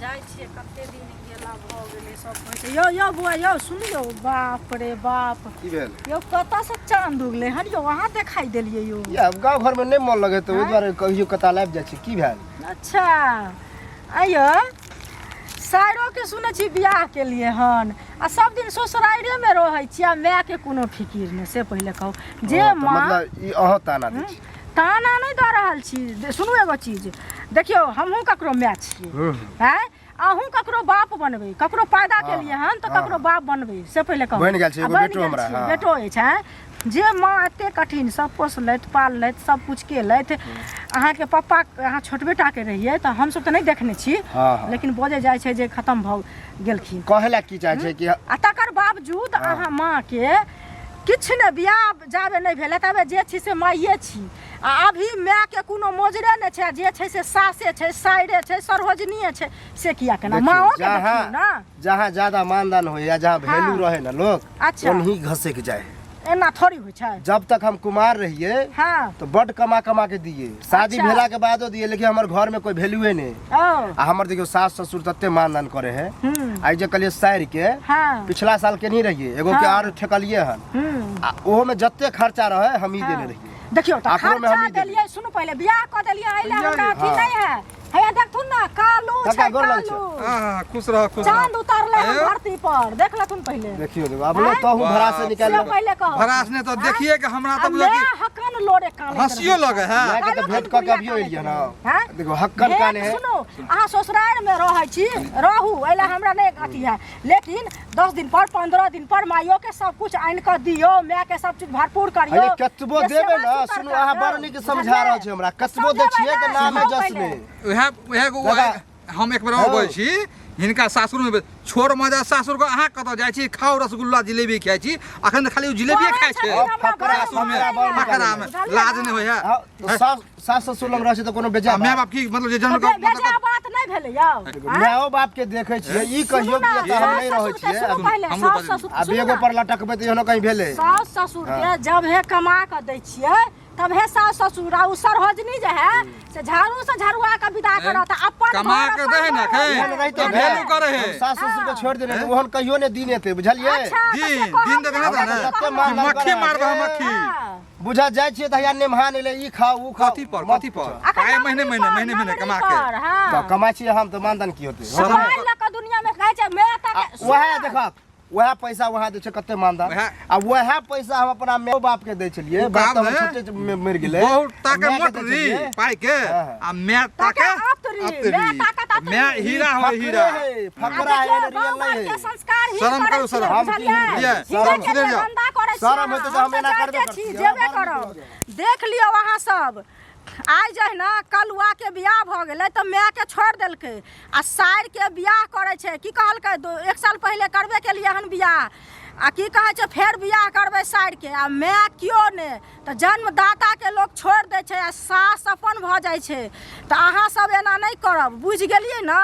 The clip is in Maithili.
जाइ छियै कते दिन गेला भऽ गेलै सब कहै छै यौ यौ बौआ यौ सुनियौ बाप रे बाप की भेल यौ कतऽसँ चाँद उगलै हन यौ अहाँ देखाइ देलियै यौ या गाँव घरमे नहि मन लगै तऽ ओहि दुआरे कहियो कताल आबि जाइ छै की भेल अच्छा आइयो साइरोके सुनै छी बियाह केलियै हन आ सब दिन ससुराइरेमे रहै छी आ मायके कोनो फिकिर नहि से पहिले कहू जे ओ, तऽ माँ मतलब ई अहाँ ताना दै छी ताना नहि दऽ रहल छी सुनू एगो चीज देखियौ हमहूँ ककरो माय छियै आँय अहूँ ककरो बाप बनबै ककरो पैदा केलियै हन तऽ ककरो बाप बनबै से पहिले कहू बनि गेल छै आ एगो बनि बेटो गेल हमरा, छियै, हँ। बेटो अछि आँय जे माँ एते कठिनसँ पोसलथि पाललथि सब कुछ केलथि अहाँके पप्पा अहाँ छोटबे टाके रहियै तऽ हमसब तऽ नहि देखने छी हँ, हँ। लेकिन बजै जाइ छै जे खतम भऽ गेलखिन कहै लए की चाहै छै कि आ तकर बावजूद अहाँ माँके किछु नहि बियाह जाबे नहि भेलै ताबे जे छी से माइए छी आ अभी मायके कोनो मोजरे नहि छै आ जे छै से सासे छै साइरे छै सरोजनीए छै से किया केना देखियौ, माँओके जहाँ देखियौ ने जहाँ ज्यादा मानदान होय या जहाँ वैल्यू हाँ। रहे ना लोग अच्छा। ओनही घसक जाए है एना थोड़ी होइ छै जब तक हम कुमार रहिए हाँ तो बड कमा कमा के दिए शादी अच्छा। भेला के बादो दिए लेकिन हमर घर में कोई वैल्यूए नहीं ओ आ हमर देखियो सास ससुर तते मानदान करे है हम्म आई जे कहलिए साइर के हाँ पिछला साल के नहीं रहिए एगो के हाँ। आर ठेकलिए हन हम्म आ ओहो में जते खर्चा रहे हम ही हाँ। देने रहिए देखियौ तऽ आकरो में खर्चा हमही देलियै। देलियै सुनू पहिले बियाह कऽ देलियै एहि लए हमरा अथी हाँ। नहि है हैया देखथुन ना कालू काका, छै गोर लगै कालू हाँ हाँ खुश रह खुश रह चांद उतारले हन आयो। धरती पर देख लेथुन पहिले देखियो देखियो अब ले तहु भरा से निकाल से पहिले कहो भरास ने तो देखिए के हमरा आ तो बुझा मैं कि हकन लोरे काने हंसियो लगे है माय के तऽ भेंट कऽ के अभियो एलियै ना हैं? देखो हक्कन काने है सुनू अहाँ ससुराल में रहै छी रहू एहि लए हमरा नहि अथी है लेकिन 10 दिन पर 15 दिन पर माइयो के सब कुछ आनि कऽ दियौ माय के सब चीज भरपूर करियौ अरे कतबो जे देबै सेवा ना सुतर सुनू अहाँ करियौ। बड़ नीक समझा रहल छी हमरा कतबो दै समझेबै छियै तऽ ने, नामे समझाउ जस पहिले। नहि उएह उएह एगो दादा। हम एक बेर और हौ। बजै छी हिनका सासुर में छोड़ मजा सासुर के अहाँ कतऽ जाइ छी खाउ रसगुल्ला जिलेबी खाइ छी अखन तऽ खाली ओ जिलेबिए कहै खाइ छै छथिन हमरा फकरा बड़ सासुर में फकरा बड़ नीक फकरा में बुझलियै लाज ने? नहि होइ है हाँ, तऽ सास सास ससुर लग रहै छै तऽ कोनो बेजा माय बात बाप की मतलब जे जन्म तऽ बेजा बात नहि भेलै यौ आँय? मायो बाप के देखै छियै ई कहियो सुनू ना, कि एतऽ हम सास नहि रहै ससुरके छियै सुनू पहिले, हमरो सास बजै ससुर आ सुनू बेगो ना। पर लटकबै तऽ एहनो कहीं भेलै सास ससुर के जब हे कमा कऽ दै छियै तब हे सास ससुर आ उ सरहोजनी जे है से झाड़ू से झाड़ुआ के विदा करत आ अपन कमा घर के अपन दै है ना घर खै। एहन रहितै तऽ ने, वैल्यू करै है। हम सास ससुर के छोड़ि देने ओहन कहियो ने दिन एतै बुझलियै अच्छा तऽ से दिन कहब दिन तऽ ने, देना हमरा ने की कते कहब? मानदान मक्खी करै है। मारबै हम मक्खी हाँ। बुझा जाइ छियै तऽ हैया नेमहान एलै ई खाउ ऊ खाउ कथी पर मत कथी पर पूछो। अखन पाइ महीने नौकरी महीने पर, महीने महीने नौकरी कमा के पर, हाँ। तऽ कमाइ छियै हम तऽ मानदान की होतै शरम मोबाइल लऽ कऽ दुनिया में कहै छै मैं आ तक वएह देखब वएह पैसा वएह दै छै कते मानदान वएह- आ वएह पैसा हम अपना माय बाप के दै छलियै ओ बाप तऽ काम हमर है। छोटे मे मरि गेलै बहुत ताके मायके दै मोटरी छलियै। पाइ के हाँ। आ मैं ताके ताके अतरी, मैं ताकत अतरी। मैं हीरा हो फकरे हीरा है, फकरा है देखियौ, रियल गाँव नहीं घरके है संस्कार ही शरम करै करू, छियै, शरम। हम की बुझलियै? बुझलियै? हीरे शरम। के लिए गन्दा करै छियै शरम हेतै तऽ हम हम एना तऽ करबे जाइते छी, करतियै। जेबे बड़ नीक करब लगैए। देख लियौ अहाँ सब आइ जहिना कलुआके बियाह भऽ गेलै तऽ मायके छोड़ि देलकै आ सारिके बियाह करै छै की कहलकै एक साल पहिले करबे केलियै हन बियाह आ की कहै छै फेर बियाह करबै सारिके आ माय केओ नहि तऽ जन्मदाताके लोक छोड़ि दै छै आ सास अपन भऽ जाइ छै तऽ अहाँ सब एना नहि करब बुझि गेलियै ने।